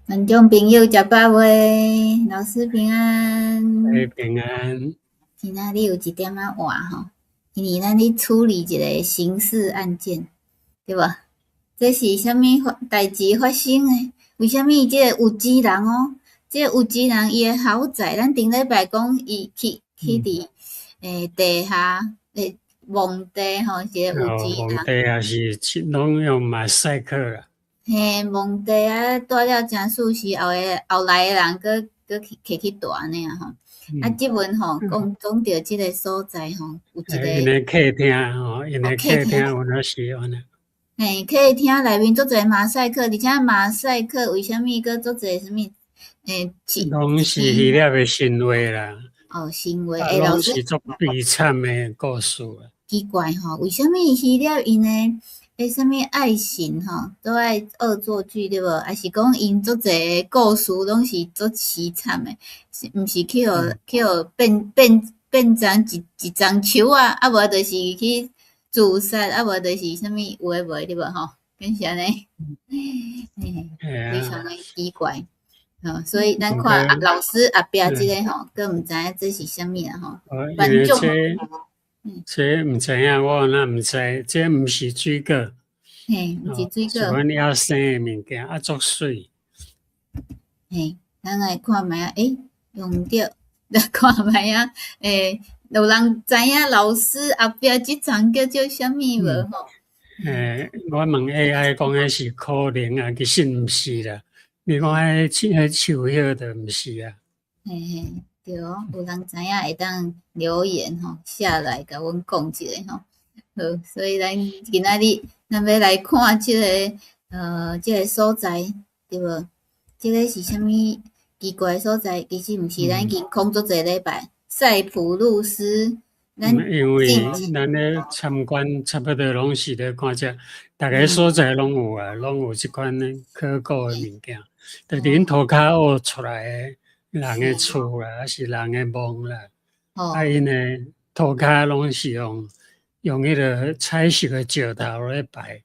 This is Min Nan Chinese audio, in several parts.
觀眾朋友食飽未？老師平安。欸，平安。今仔日有一點仔晏吼，因為咱咧處理一個刑事案件，對無？這是啥物代誌發生的？為啥物這個有錢人哦？這個有錢人伊的豪宅，咱頂禮拜講伊去佇地下墓地吼，一個有錢人。墓地也是攏用馬賽克啦。嘿，墓地啊，住了誠舒適，後來的人閣閣去摕去住按呢啊吼。啊，這文吼講講著這个所在吼，有一個。𪜶的客廳吼，𪜶的客廳有影是按呢。嘿，客廳內面足濟馬賽克，而且馬賽克為啥物閣足濟啥物？欸，攏是希臘的神話啦。哦，神話，欸，老師。攏是足悲慘的故事。奇怪吼，為啥物希臘𪜶的？欸，啥物愛神吼，都愛惡作劇對無？抑是講𪜶足濟故事攏是足淒慘的，是毋是去予去予變變變成一一叢樹仔，啊無就是去自殺，啊無就是啥物有的無的對無吼？敢是按呢？非常的奇怪，吼，所以咱看老師後壁這个吼，閣毋知影這是啥物啊吼。因為這這毋知影，我哪毋知，這毋是水果。嘿，毋是水果。是阮野生的物件，啊，足媠。嘿，咱來看覓仔，欸，用毋著，來看覓仔，欸，有人知影老師後壁這層叫做啥物無吼？欸，我問 AI 講彼是可能啊，其實毋是啦。你講彼樹葉就毋是啊。嘿嘿，對哦，有人知影會當留言吼，下來共阮講一下吼。好，所以咱今仔日咱欲來看這個所在，對無？這個是啥物奇怪的所在？其實毋是，咱已經講足濟禮拜，塞浦路斯。咱因為咱咧參觀差不多攏是咧看這，逐个所在攏有啊，攏有這款考古的物件。就佇𪜶塗跤挖出來的人的厝啦，抑是人的墓啦。啊，𪜶的塗跤攏是用彼个彩色的石頭咧排，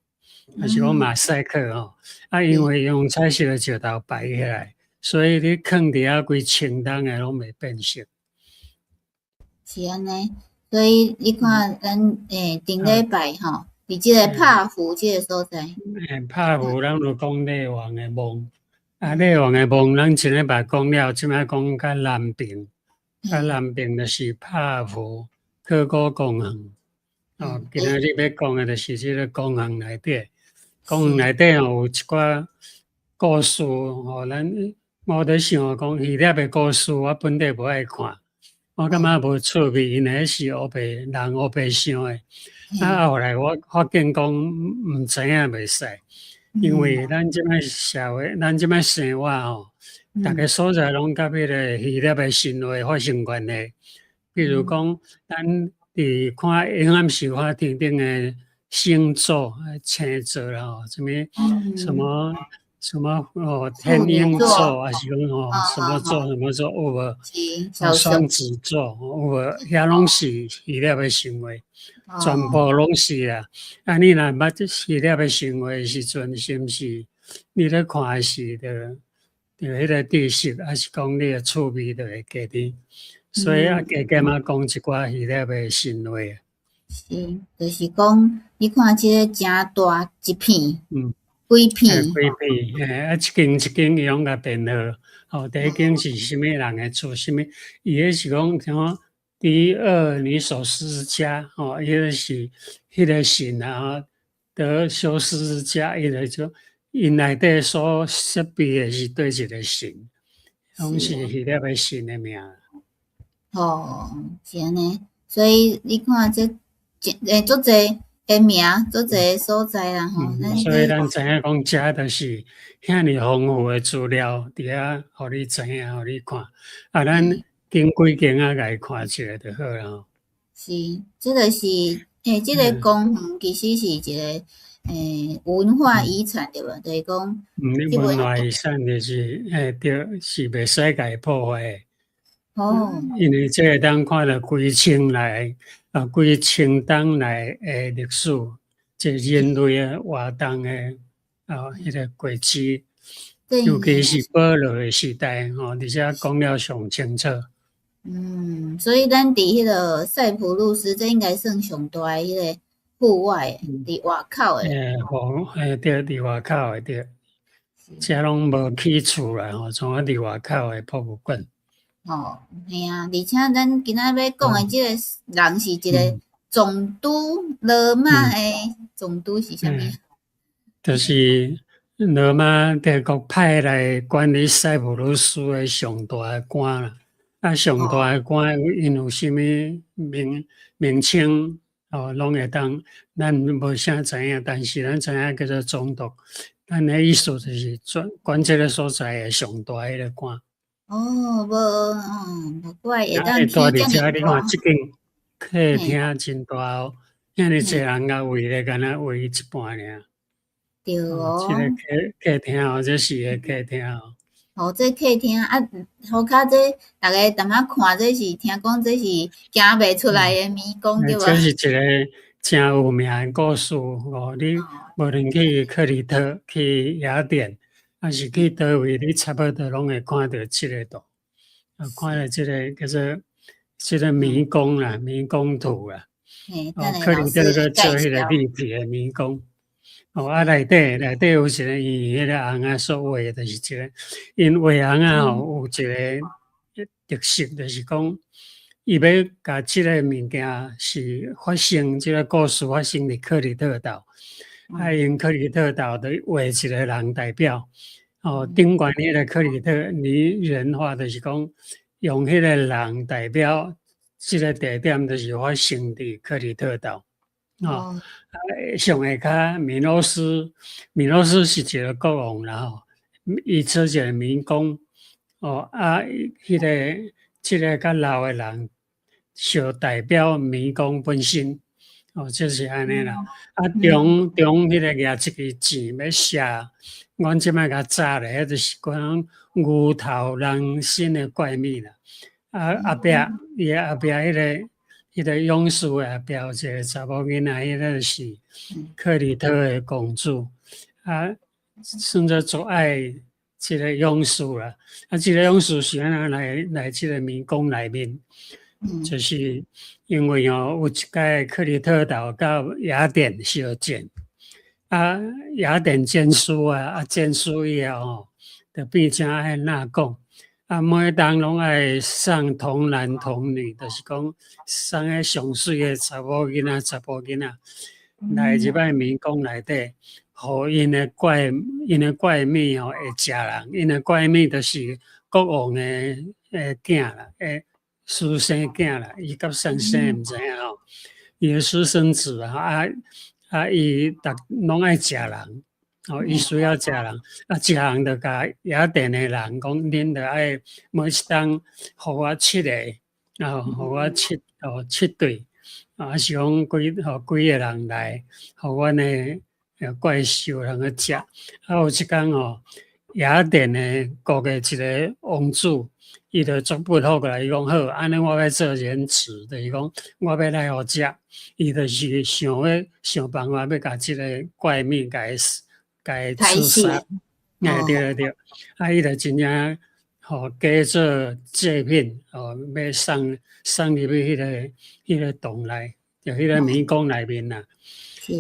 抑是講馬賽克吼。啊，因為用彩色的石頭排起來，所以你囥佇遐規千冬的攏袂變色。是按呢，所以你看咱頂禮拜吼，佇這个帕福這个所在。欸，帕福咱就講禮王的墓，啊，禮王的墓，咱前禮拜講了，這擺講較南爿，較南爿就是帕福考古公園。哦，今仔日欲講的就是這个公園內底，公園內底吼有一寡故事吼，咱我佇想講希臘的故事，我本底無愛看，我感覺無趣味，因為彼是烏白人烏白想的。啊，後來我發現講毋知影袂使，因為咱這擺社會，咱這擺生活吼，逐个所在攏佮彼个希臘的神話發生關係。比如講，咱佇看黑暗神話天頂的星座、星座啦吼，啥物什麼什麼哦，天鷹座，抑是講吼什麼座什麼座有無？雙子座有無？遐攏是希臘的神話，全部攏是啦。啊，你若捌這希臘的神話的時陣，是毋是你咧看的是著著彼个知識，抑是講你的趣味就會加佇？所以啊，加減仔講一寡希臘的神話。是，就是講，你看這个誠大一片，幾片，幾片，嘿，啊，一間一間伊攏共編號，吼，第一間是啥物人的厝，啥物，伊彼是講什麼？狄俄尼索斯家，吼，伊个是彼个神啊，德修斯家，伊个就𪜶內底所設備的是佗一个神，攏是希臘的神的名。哦，是按呢，所以你看這欸，足濟的名，足濟所在啦吼。所以咱知影講，遮就是遐爾豐富的資料，佇遐予你知影，予你看。啊，咱經幾間仔共伊看一下就好啦。是，這个是，欸，這个公園其實是一个文化遺產對無？就是講，嗯，文化遺產就是，欸，對，是袂使共伊破壞的。哦。因為這會當看著幾千來啊，幾千冬來的歷史，這人類的活動的啊，彼个過程。尤其是保羅的時代吼，佇遮講了上清楚。嗯，所以咱佇彼個塞浦路斯，這應該算上大的彼個戶外的，佇外口的。欸，戶，欸，對，佇外口的對，遮攏無起厝啦吼，創啊佇外口的博物館。哦，嘿啊，而且咱今仔欲講的這個人是一個總督，羅馬的總督是啥物？就是羅馬帝國派來管理塞浦路斯的上大的官啦。啊，上大的官，𪜶有啥物名名稱哦，攏會當，咱無啥知影，但是咱知影叫做總督。咱的意思就是專管這個所在的上大彼個官。哦，無，無怪會當起遮爾你看，這間客廳真大哦，遐爾濟人共圍咧，敢若圍一半爾。對哦。這個客廳哦，這是個客廳哦。哦，這客廳啊，塗跤這逐家淡仔看，這是聽講這是行袂出來的迷宮，對無？這是一個誠有名的故事哦。你無論去克里特、去雅典，抑是去佗位，你差不多攏會看著這個圖，啊，看著這個叫做這個迷宮啦，迷宮圖啦。哦，克里特閣做彼個立體的迷宮。哦，啊，內底有一個伊彼個尪仔所畫的，就是這個，𪜶畫尪仔吼有一個特色，就是講伊欲共這個物件是發生，這個故事發生佇克里特島，啊，用克里特島的畫一個人代表，哦，頂懸彼個克里特擬人化，就是講用彼個人代表這個地點，就是發生佇克里特島。哦，啊，上下跤米諾斯，米諾斯是一個國王啦吼，伊做一個迷宮，哦啊，彼個這個較老的人，就代表迷宮本身，哦，就是按呢啦。啊，中中彼個舉一支箭欲射，阮這擺共紮咧，彼就是講牛頭人身的怪物啦。啊，後壁伊的後壁彼個。彼個勇士的後壁有一個查某囡仔，彼個是克里特的公主，啊，算做足愛這個勇士啦。啊，這個勇士是按怎來這個迷宮內面？就是因為哦，有一擺克里特島佮雅典相戰，啊，雅典戰輸啊，啊，戰輸以後吼，就變成愛納貢。啊，每冬攏愛送童男童女，就是講送彼上媠的查某囡仔、查埔囡仔來入來迷宮內底，予𪜶的怪物吼會食人，𪜶的怪物就是國王的囝啦，的私生囝啦，伊佮誰生毋知影吼，伊的私生子啊，啊啊，伊逐攏愛食人。哦，伊需要食人，啊，食人就共雅典的人講，恁著愛每一冬予我七個，啊，予我七哦七對，啊，是講幾予幾個人來，予阮的怪獸通去食。啊，有一工哦，雅典的國的一個王子，伊就足不服過來，伊講好，按呢我欲做人質，就是講我欲來予食。伊就是想欲想辦法欲共這個怪物共伊共伊刺殺，欸，對對對，啊，伊就真正予假做祭品，哦，欲送入去彼個洞內，就彼個迷宮內面啦。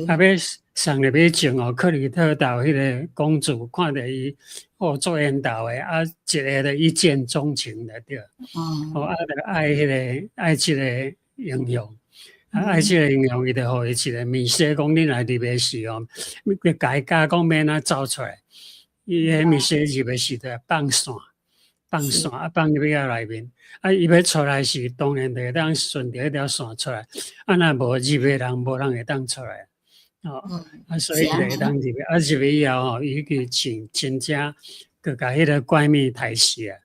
啊，欲送入去前哦，克里特島彼個公主看著伊，哦，足緣投的，啊，一个就一見鍾情就對。哦，啊，就愛彼個愛這個英雄。啊，愛這個英雄，伊就予伊一個謎說，講你若入的時哦，你共伊教講欲按怎走出來。伊彼謎說入的時就放線，放線啊，放入去遐內面。啊，伊欲出來時，當然就會當順著彼條線出來。啊，若無入的人，無人會當出來。哦，啊，所以就會當入去。啊，入去以後吼，伊去真真正閣共彼個怪物刣死啊。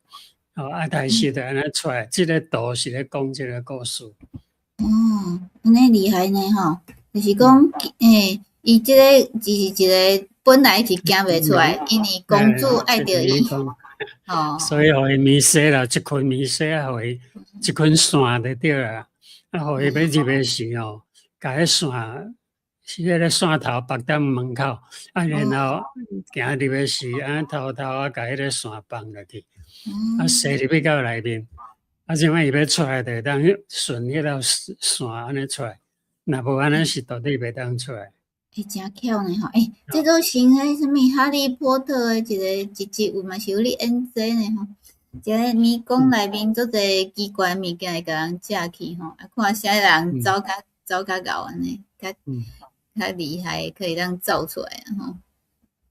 哦，啊，刣死就按呢出來。這個圖是咧講這個故事。哦，按呢厲害呢吼，就是講，欸，伊這個只是一個本來是行袂出來，因為公主愛著伊，哦，所以予伊迷失啦，一捆迷失啊，予伊一捆線就對啦，啊，予伊欲入的時吼，共彼線是彼个線頭縛踮門口，啊，然後行入去時，按呢偷偷啊，共彼个線放落去，啊，踅入去到內面，啊，這擺伊欲出來，就會當順彼條線按呢出來，若無按呢是絕對袂當出來。欸，誠巧呢吼！欸，這都像彼啥物哈利波特的一個一集有嘛是有咧演這呢吼。一个迷宮內面足濟奇怪物件會共人食去吼，啊，看啥人走較𠢕按呢，較厲害，可以當走出來啊吼。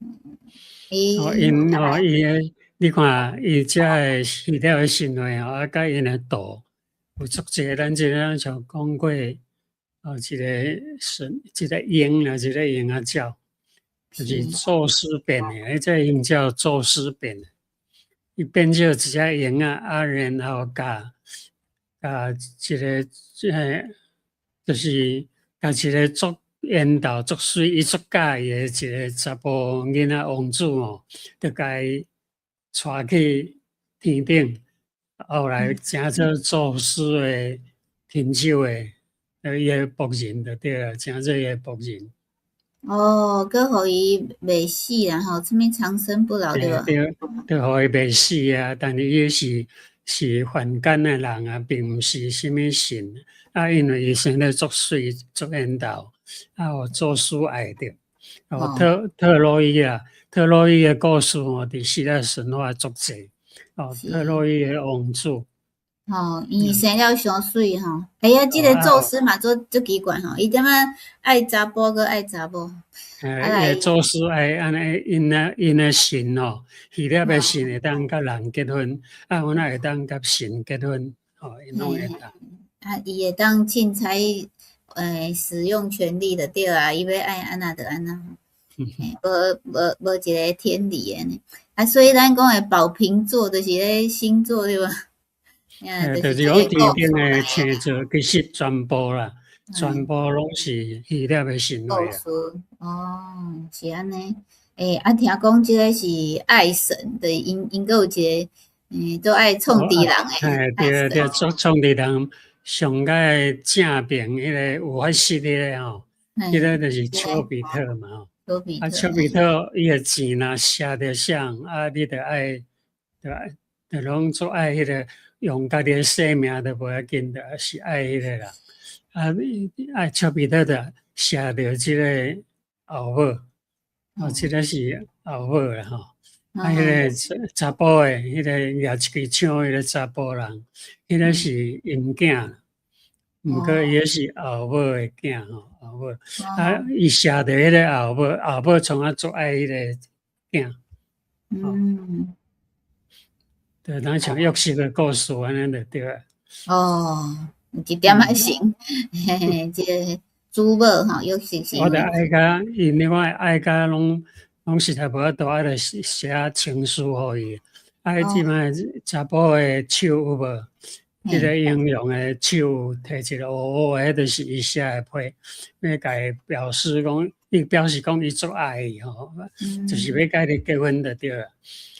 哦，𪜶吼，伊的你看，伊遮的希臘的神話吼，啊，佮𪜶的圖有足濟，咱這個像講過，哦，一個神，一個鷹啊，一個鷹仔鳥，就是宙斯變的，彼這鷹叫宙斯變的。伊變做一隻鷹仔，啊，然後共一個這个，就是共一個足緣投足媠，伊足佮意的一個查埔囡仔王子吼，就共伊帶去天頂，後來成做宙斯的親手的，伊的僕人就對啦，成做伊的僕人。哦，閣予伊袂死啦吼，啥物長生不老對無？對，對，予伊袂死啊！但是伊是凡間的人啊，並毋是啥物神啊。因為伊生得足媠、足緣投，啊，予宙斯愛著。哦，特洛伊啊，特洛伊的故事吼，佇希臘神話足濟。哦，特洛伊的王子。吼，伊生了傷媠吼，哎呀，這个宙斯嘛，足足奇怪吼，伊點仔愛查埔閣愛查某。欸，宙斯愛按呢，𪜶的神吼，希臘的神會當佮人結婚，啊，有哪會當佮神結婚，吼，𪜶攏會當。啊，伊會當凊彩使用權力就對啊，伊欲愛按怎就按怎，無無無一个天理的呢。啊，所以咱講的寶瓶座就是咧星座對無？欸，就是講天頂的星座，其實全部啦，全部攏是希臘的神話。哦，是按呢。欸，啊，聽講這个是愛神，就是𪜶𪜶閣有一个，都愛創治人的。欸，對對，創創治人上蓋正面彼个有法式彼个吼，彼个就是丘比特嘛吼。啊，丘比特伊的箭若射著誰，啊，你著愛，著愛，著攏足愛彼个用家己的性命都無要緊，著是愛彼个啦。啊，愛丘比特就射著這个後母，哦，這个是後母啦吼。啊，彼个查埔的，彼个舉一支槍，彼个查埔人，彼个是𪜶囝，毋過伊彼是後母的囝吼，後母。啊，伊射著彼个後母，後母創啊足愛彼個囝。對，咱像約瑟的故事按呢就對啊。哦，一點仔像，嘿嘿，這个主母吼，約瑟是。我著愛共，因為我愛共攏實在無法度，愛著寫情書予伊。啊，這擺查埔的手有無？彼个英雄的手提一個烏烏的，彼就是伊寫的批，欲共伊表示講，伊表示講伊足愛伊吼，就是欲共伊結婚就對啦。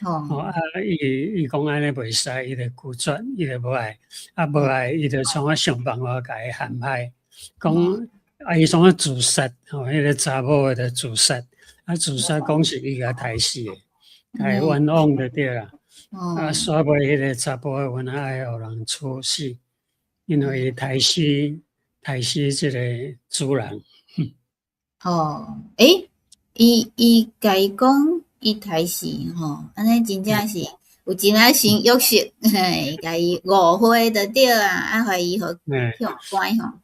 哦，啊，伊講按呢袂使，伊就拒絕，伊就無愛，啊無愛，伊就創啊想辦法共伊陷害，講啊伊創啊自殺，吼，彼个查某的就自殺，啊自殺講是伊共刣死的，共伊冤枉就對啦。啊，煞尾彼个查埔的有影愛予人處死，因為伊刣死這个主人。哦，欸，伊共伊講伊刣死吼，按呢真正是有真仔像約瑟，嘿，共伊誤會就對啊，啊，予伊予去予關吼，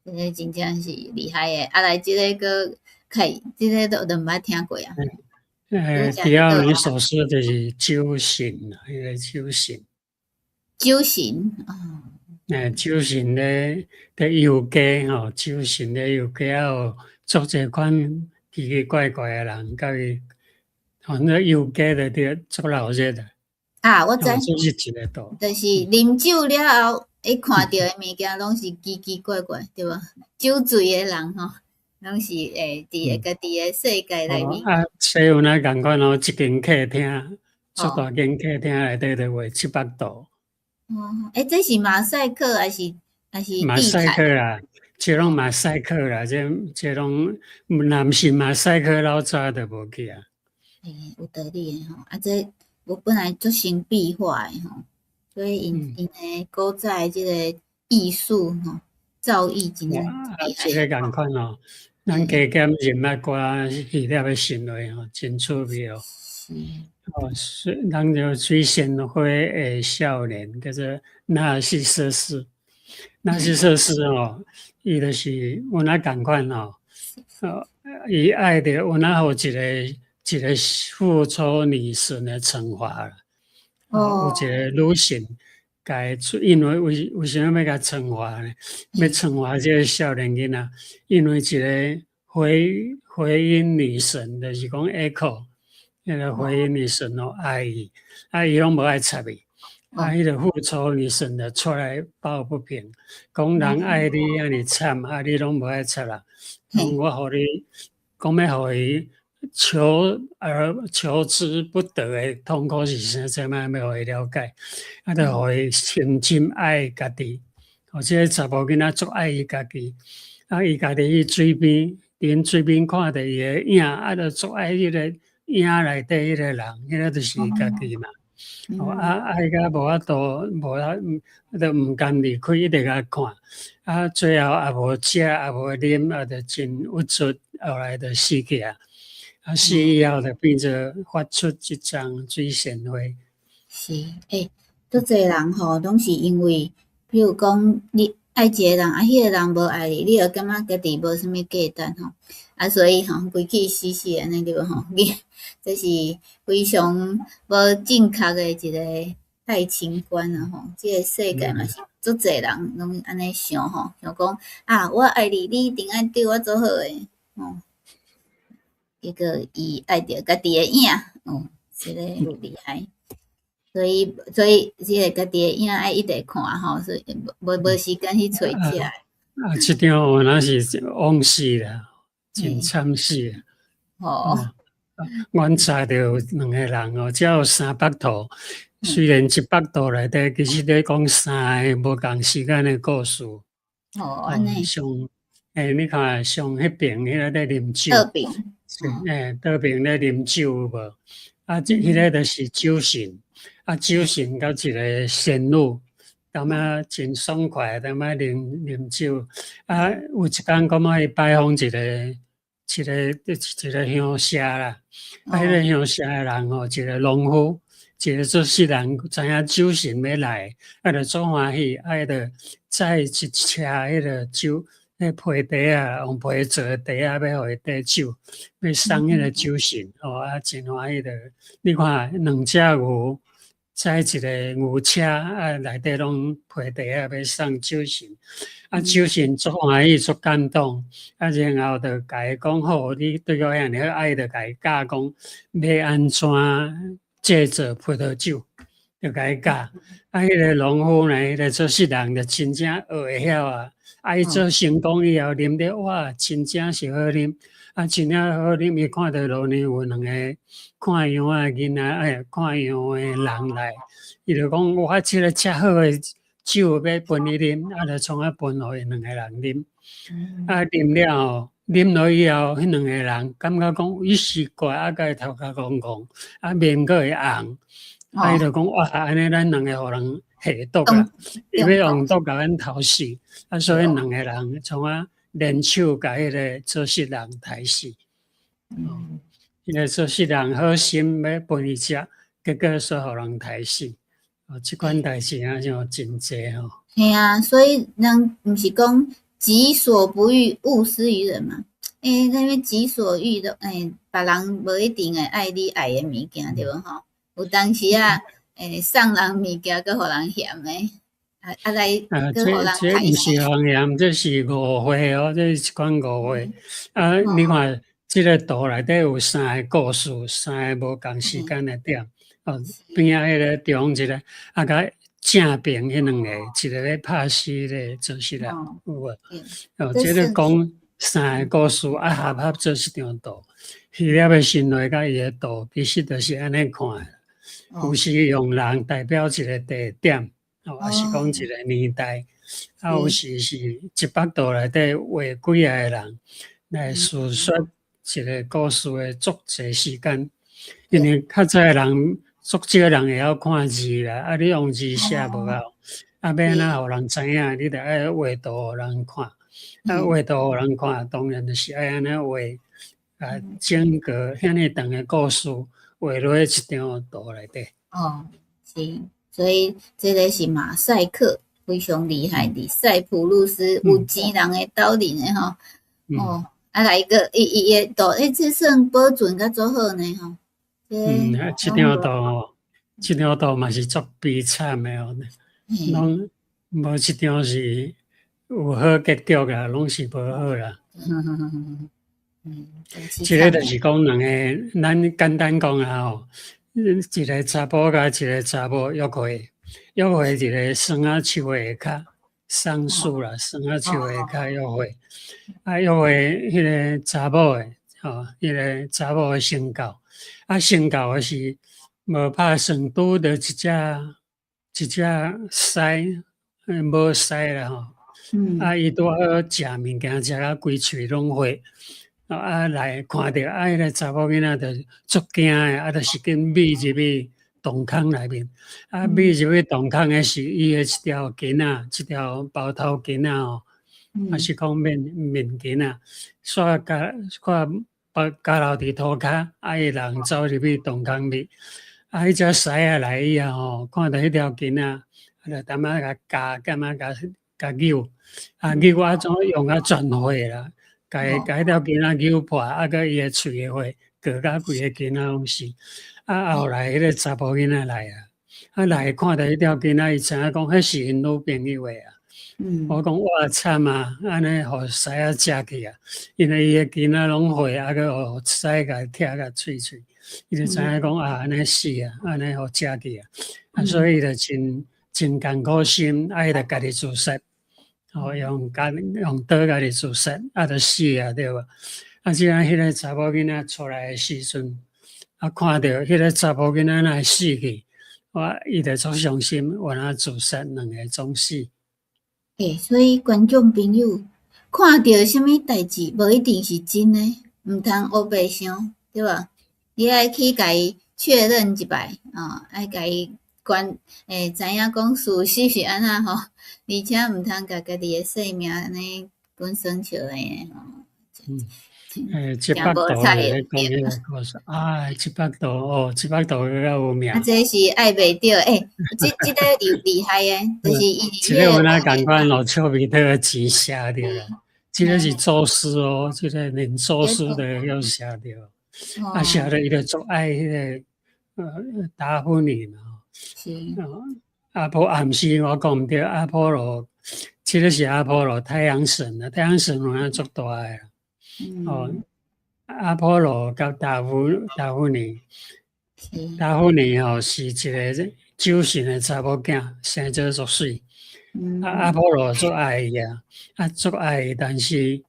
這个真正是厲害的。啊，來這个閣開，這个都毋捌聽過啊。欸，狄奧尼索斯就是酒神啦，彼个酒神。酒神哦。欸，酒神咧遊街吼，酒神咧遊街，啊有足濟款奇奇怪怪的人，佮伊，反正遊街就對，足鬧熱的。啊，我知。這是一个道。就是啉酒了後，伊看著的物件攏是奇奇怪怪，對無？酒醉的人吼，攏是會佇家己的世界內面。啊，西有那仝款哦，一間客廳，足大間客廳內底就畫700度。哦，欸，這是馬賽克還是馬賽克啊？這攏馬賽克啦，這攏若毋是馬賽克，老早就無去啊。欸，有道理的吼，啊，這我本來足神秘化的吼，所以𪜶的古早的這個藝術吼，造詣真正啊，厲害。這個仝款哦，咱加減認捌寡希臘的神話吼，真趣味哦。哦，水，咱就水仙花的少年叫做納西瑟斯，納西瑟斯哦，伊就是有那仝款哦，伊愛著有那予一個一個復仇女神的懲罰啦。哦，有一個女神，共伊，因為為啥物欲共懲罰呢？欲懲罰這個少年囡仔，因為一個回音女神，就是講 Echo，彼個回音女神哦愛伊，啊伊攏無愛插伊，啊彼個復仇女神就出來抱不平，講人愛你按呢慘，啊你攏無愛插人，講我予你，講欲予伊求而求之不得的痛苦是啥，這擺欲予伊了解，啊就予伊深深愛家己，哦，這個查某囡仔足愛伊家己，啊伊家己去水邊，佇水邊看著伊的影，啊就足愛彼個影內底彼個人，彼個就是伊家己嘛。哦，啊愛甲無法度，無法，就毋甘離開，一直共看，啊最後也無食，也無啉，啊就真鬱卒，後來就死去啊。啊死以後就變做發出這叢水仙花。是，欸，足濟人吼，攏是因為，比如講你愛一個人，啊，彼個人無愛你，你就感覺家己無啥物價值吼，啊，所以吼，規氣死死按呢對無吼？你這是非常無正確的一個愛情觀啊吼！這個世界嘛是足濟人攏按呢想吼，想講啊，我愛你，你一定愛對我做好的，吼。結果伊愛著家己的影，哦，這个有厲害。所以這个家己的影愛一直看吼，所以無時間去揣這。啊，這張有若是往事啦，真慘死。哦。阮查著有兩個人哦，這有三幅圖。雖然一幅圖內底其實咧講三个無仝時間的故事。哦，按呢。上，欸，你看上彼爿彼个咧啉酒。倒爿。欸，倒爿咧啉酒有無？啊，這彼个就是酒神。啊，酒神佮一個仙女，感覺真爽快，踮遐啉啉酒。啊，有一工感覺伊拜訪一個一個一個鄉社啦。啊，彼個鄉社的人吼，一個農夫，一個做穡人，知影酒神欲來，啊，就足歡喜，啊，伊就載一車彼個酒，彼皮袋仔，用皮做的袋仔，欲予伊綴酒，欲送彼個酒神，哦，啊，真歡喜就，你看兩隻牛，載一個牛車，啊，內底攏皮袋仔，欲送酒神，啊，酒神足歡喜，足感動，啊，然後就共伊講好，你對我遐爾好，啊，伊就共伊教講欲按怎製作葡萄酒，就共伊教。啊，彼個農夫呢，彼個做穡人就真正學會曉啊。啊，伊做成功以後，啉著哇，真正是好啉。啊，真正好啉，伊看著路邊有兩個看羊的囡仔，哎，看羊的人來，伊就講我這个遮好的酒欲分伊啉，啊，就創啊分予𪜶兩個人啉。啊，啉了後，啉落以後，彼兩個人感覺講伊是怪，啊，共伊頭殼戇戇，啊，面閣會紅。啊，伊就講哇，按呢咱兩個予人下毒啊，伊欲用毒共阮頭死。啊，所以兩個人創啊聯手共彼个做穡人刣死。哦，彼个做穡人好心欲分伊食，結果煞予人刣死。哦，這款代誌啊，像真濟吼。嘿啊，所以人毋是講己所不欲，勿施於人嘛。欸，啥物己所欲都欸，別人無一定會愛你愛的物件，對無吼？有當時啊，欸，送人物件，閣予人嫌的，啊啊來，啊，閣予人這毋是予人嫌，這是誤會哦，這是一款誤會。啊，你看這个圖內底有三个故事，三个無仝時間的點。哦，邊仔彼个中一个，啊，共正爿彼兩个，一个咧拍死咧做穡人，有無？哦，這个講三个故事啊，合合做一張圖。希臘的神話佮伊的圖，其實就是按呢看的。有時用人代表一個地點，哦，抑是講一個年代。啊，有時是100圖內底畫幾仔個人來敘說一個故事的足濟時間，因為較早的人足少人會曉看字啦，啊，你用字寫無夠，啊，欲按怎予人知影，你著愛畫圖予人看，啊，畫圖予人看，當然就是愛按呢畫，啊，整個遐爾長的故事畫落去一張圖內底。哦，是，所以這个是馬賽克，非常厲害，佇塞浦路斯有錢人的斗陣的吼，哦，啊來個伊伊的圖，欸，這算保存甲足好呢吼。嗯，啊，這張圖吼，這張圖嘛是足悲慘的哦，攏無一張是有好結局啦，攏是無好啦。這个就是講兩个，咱簡單講啊吼，一个查埔共一个查某約會，約會佇个桑仔樹下跤，桑樹啦，桑仔樹下跤約會，啊約會彼个查某的，吼，彼个查某的先到，啊先到的是無拍算拄著一隻獅，母獅啦吼，啊伊拄好食物件食甲規喙攏血。啊來看著啊，彼个查某囡仔就足驚的，啊，就是緊覕入去洞空內面，啊，覕入去洞空的是伊的一條巾仔，一條包頭巾仔吼，啊是講面面巾仔，煞共看包交留佇塗跤，啊，伊人走入去洞空裡，啊，彼隻獅仔來以後吼，看著彼條巾仔，啊，就淡仔共咬，淡仔共共扭，啊，扭啊怎用啊全血啦。共共彼條巾仔扭破，啊，閣伊的喙的血，過甲規个巾仔攏是。啊，後來彼个查埔囡仔來啊，啊來看著彼條巾仔，伊知影講彼是𪜶女朋友的啊。我講哇慘啊，按呢予獅仔食去啊，因為伊的巾仔攏血，啊，閣予獅共拆甲喙喙，伊就知影講啊，按呢死啊，按呢予食去啊，啊，所以伊就真真艱苦心，啊，伊就家己自殺。哦，用共用刀家己自殺，啊，就死啊，對無？啊，這下彼个查某囡仔出來的時陣，啊，看著彼个查某囡仔若死去，我伊就足傷心，原來自殺，兩个總死。欸，所以觀眾朋友看著啥物代誌，無一定是真的，毋通烏白想，對無？你愛去共伊確認一擺，哦，愛共伊關，欸，知影講事實是按怎吼，而且毋通共家己的性命按呢滾耍笑的吼。嗯，欸，這幅圖咧講彼个故事，啊，這幅圖哦，這幅圖閣較有名。啊，這是愛袂著，欸，這個厲厲害的，就是伊。這個有哪仝款哦，丘比特的錢射著啦，這个是宙斯哦，這个連宙斯都予射著，啊，射著伊就足愛彼个達芙妮嘛。是。阿波啊，毋是我講毋對，阿波羅，這个是阿波羅太陽神啊，太陽神有影足大个。哦，阿波羅佮達芙妮，達芙妮吼是一个酒神的查某囝，生做足媠。啊，阿波羅足愛伊啊，啊足愛伊，但是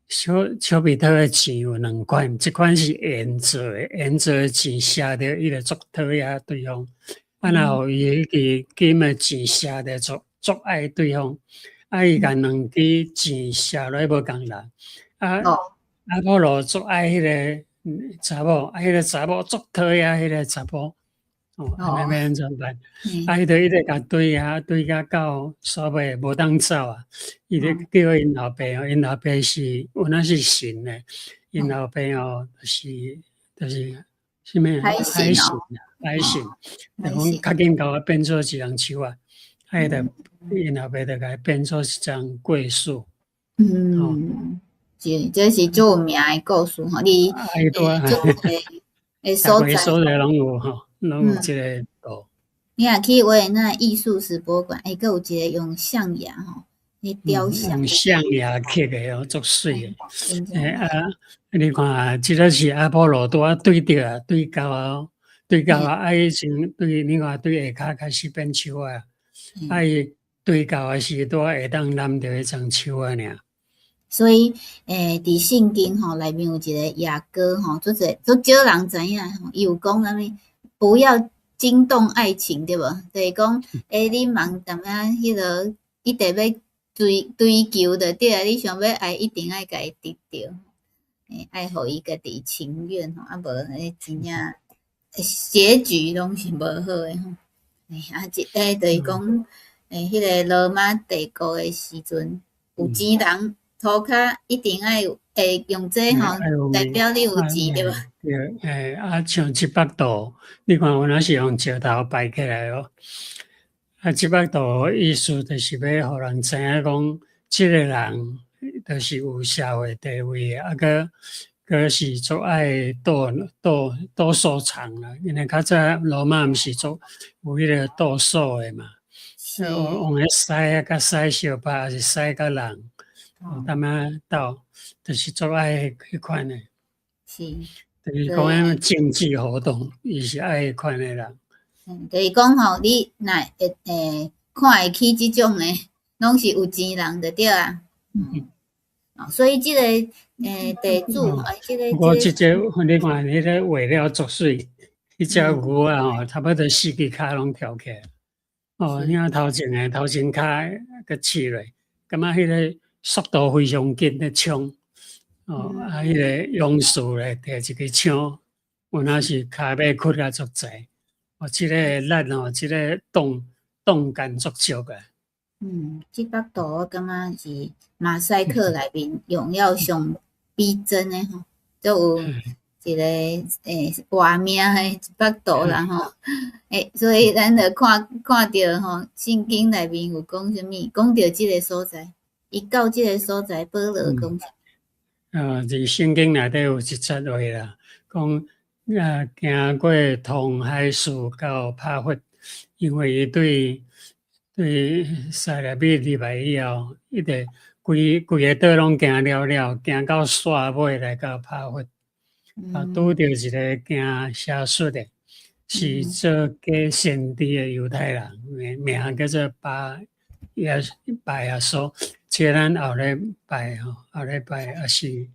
丘比特的箭有兩款，一款是鉛做的，鉛做的箭射著伊就足討厭對方。啊，若予伊彼支金的箭射著足足愛對方。啊，伊共兩支箭射落去無仝人。啊，阿波羅足愛彼个查某，啊，彼个查某足討厭彼个查埔，哦，按呢欲按怎辦？啊，伊就一直共追啊，追甲到煞尾無當走啊。伊就叫𪜶老爸哦，𪜶老爸是有影是神的，𪜶老爸哦，就是啥物海神啊，海神，就講較緊共我變做一叢樹仔，啊，伊就𪜶老爸就共伊變做一叢桂樹。嗯。這是足有名的故事吼，你足濟所在，所在攏有吼，攏有這个圖。你若去維也納藝術史博物館，欸，閣有一个用象牙吼，彼雕像。用象牙刻的哦，足媠的。欸啊，你看啊，這个是阿波羅拄仔對著啊，對到啊，對到啊，啊，伊先對，你看對下跤開始變樹仔，啊，伊對到的時拄仔會當攬著彼叢樹仔爾。所以，欸，佇聖經吼內面有一个雅歌吼，足濟足少人知影吼，伊有講啥物？不要驚動愛情，對無？就是講，欸，你茫淡仔彼个一直欲追追求就對啊，你想欲愛，一定愛共伊得著，愛予伊家己情願吼，啊無彼真正結局攏是無好的吼。啊，這就是講，彼个羅馬帝國的時陣，有錢人塗跤一定愛會用這吼，代表你有錢對無？對，啊，像這幅圖，你看有若是用石頭擺起來哦。啊，這幅圖意思就是欲予人知影講，這个人就是有社會地位的，啊，閣是足愛賭賭賭收藏啦。因為較早羅馬毋是足有彼个賭數的嘛，用用彼骰仔佮骰相拍，抑是骰佮人，有淡仔鬥，就是足愛彼款的。就是講政治活動，伊是愛彼款的人。就是講吼，你若會看會起這種的，攏是有錢人就對啊。所以這個地主，啊，這個我這個你看，彼个畫了足媠，彼隻牛仔吼，差不多四支跤攏翹起來。哦，你看頭前的頭前跤閣試落，感覺彼个速度非常緊咧衝。哦，啊，彼个勇士咧提一支槍，有若是跤尾屈甲足濟。哦，這个力吼，這个動感足足啊。嗯，這幅圖我感覺是馬賽克內面用了上逼真的吼，都有一個活命的一幅圖啦吼。所以咱就看看著吼，聖經內面有講啥物，講著這个所在，伊到這个所在，保羅講啥？啊，佇聖經內底有一節話啦，講啊，行過通海市到帕弗，因為伊對西拉米入來以後，伊就規規个島攏行了了，行到煞尾來到帕弗，啊，拄著一个行邪術的，是做假先知的猶太人，名名叫做巴耶巴耶穌。這個咱後禮拜吼，後禮拜抑是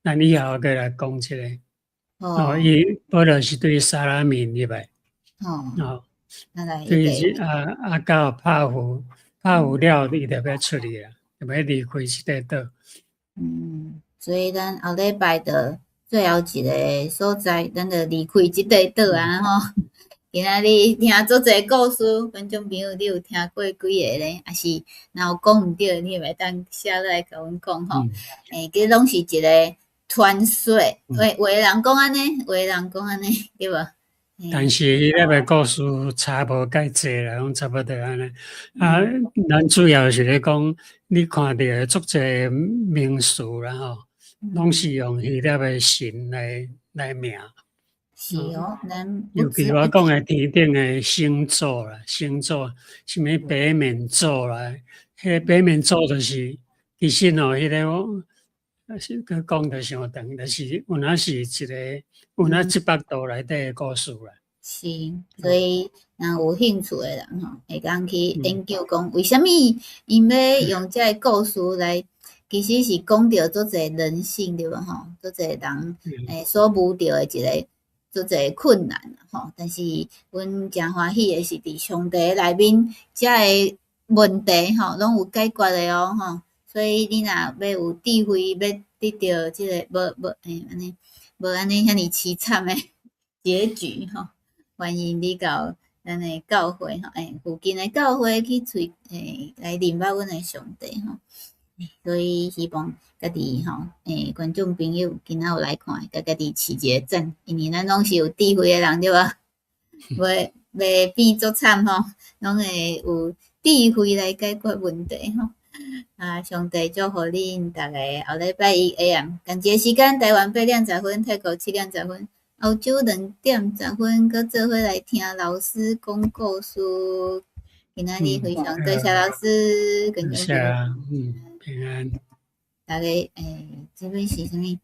咱以後閣來講這个。哦，伊保羅是對沙拉米入來。哦，對啊啊到帕弗，帕弗了，伊就欲出去啊，就欲離開這个島。嗯，所以咱後禮拜就最後一个所在，咱就離開這个島啊吼。今仔日聽足濟故事，觀眾朋友，你有聽過幾個咧？抑是若有講毋對，你會當寫落來共阮講吼。其實攏是一个傳說，有的人講按呢，有的人講按呢，對無？但是彼个故事差無介濟啦，攏差不多按呢。啊，咱主要是咧講，你看著足濟名詞啦吼，攏是用希臘的神來名。是哦，咱尤其我講的天頂的星座啦，星座，啥物北面座啦，彼个北面座就是其實吼，彼个是閣講得傷長，就是有若是一个有若這幅圖內底的故事啦。是，所以若有興趣的人吼，會當去研究講，為啥物𪜶欲用這个故事來，其實是講著足濟人性對無吼？足濟人所遇著的一个足濟困難吼。但是阮誠歡喜的是，佇上帝內面，遮个問題吼，攏有解決的哦吼。所以你若欲有智慧，欲得著這个無無按呢無按呢遐爾淒慘的結局吼，歡迎你到咱的教會吼，附近的教會去揣來認捌阮的上帝吼。所以希望家己吼，觀眾朋友今仔有來看，共家己飼一個讚，因為咱攏是有智慧的人對無？袂袂變足慘吼，攏會有智慧來解決問題吼。啊，上帝祝福恁逐个後禮拜一下暗仝一个時間，台灣8點10分，泰國7點10分，歐洲2點10分，閣做伙來聽老師講故事。今仔日非常多謝老師，多謝，嗯，平安。逐个這擺是啥物？